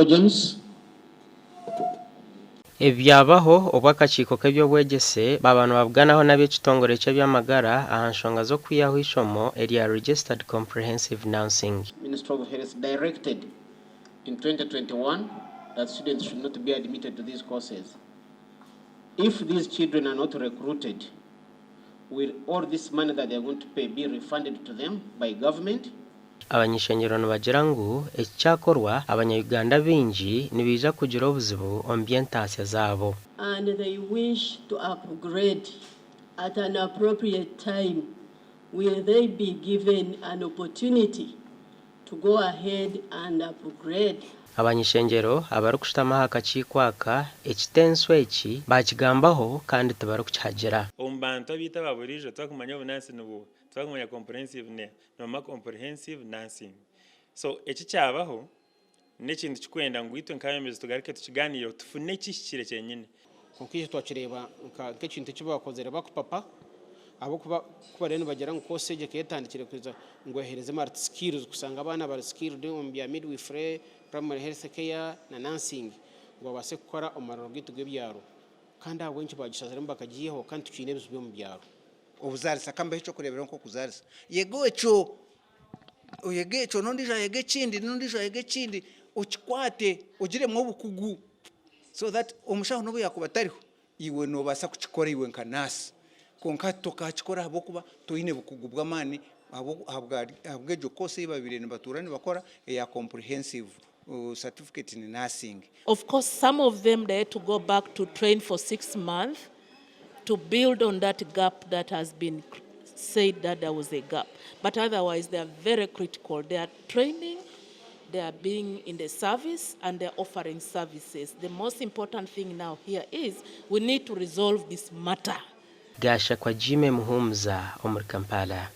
James. Ebi byabaho obu akakiiko k'eby'obwegyese baaba nibabuganaho n'ab'ekitongore ky'eby'amagara aha nshonga z'okwihaho eishomo erya Registered Comprehensive Nursing. Ministry of Health directed in 2021 that students should not be admitted to these courses. If these children are not recruited, will all this money that they are going to pay be refunded to them by government? Abany'ishengyero nibagira ngu eki kyakorwa, abanya-Uganda abaingi nibaija kugira obuzibu omu by'entaasya zaabo. And they wish to upgrade at an appropriate time, will they be given an opportunity to go ahead and upgrade? Abany'ishengyero abarikushutama aha kakiiko aka, ekitenso eki baakigambaho kandi tibarikukihagira. Omu bantu abaitu aba buriijo twakumanya obunansi nibuuha, twakumanya comprehensive ne nibamanya comprehensive nursing. So eki kyabaho n'ekintu kikwenda ngu itwe nk'abebembezi tugaruke tukiganiireho tufune ekihikire kyenyine. Kwonka ekyo twakireeba nk'ekintu eki baakozire bakupapa ahabw'okuba ku bariyo nibagira ngu course egi ekaba etandikire kwija ngu eheereze multi skills kushanga abaana bari skilled omu bya midwifery, primary health care na nursing ngu babaase kukora omu marwariro gaitu g'ebyaro kandi ahabw'enki baagishaziremu bakagiihaho kandi tukiine ebizibu by'omu byaro. Obuzaarisa, ka mbeho eky'okureeberaho nk'okuzaarisa. Yega ekyo, oyege ekyo n'ondiijo ayege ekindi, n'ondiijo ayege ekindi, okikwate ogiremu obukugu so that omushaho n'obu yaakuba atariho, iwe noobaasa kukikora iwe nka naasi. Kwonka hati tokaakikora ahabw'okuba toine bukugu bw'amaani ahabw'egyo course ei baabaire nibatuura nibakora eya comprehensive certificate in nursing. Of course some of them they had to go back to train for 6 months to build on that gap that has been said that there was a gap. But otherwise, they are very critical. They are training, they are being in the service, and they are offering services. The most important thing now here is we need to resolve this matter. Gashakwa Jimmy Muhumuza omuri Kampala.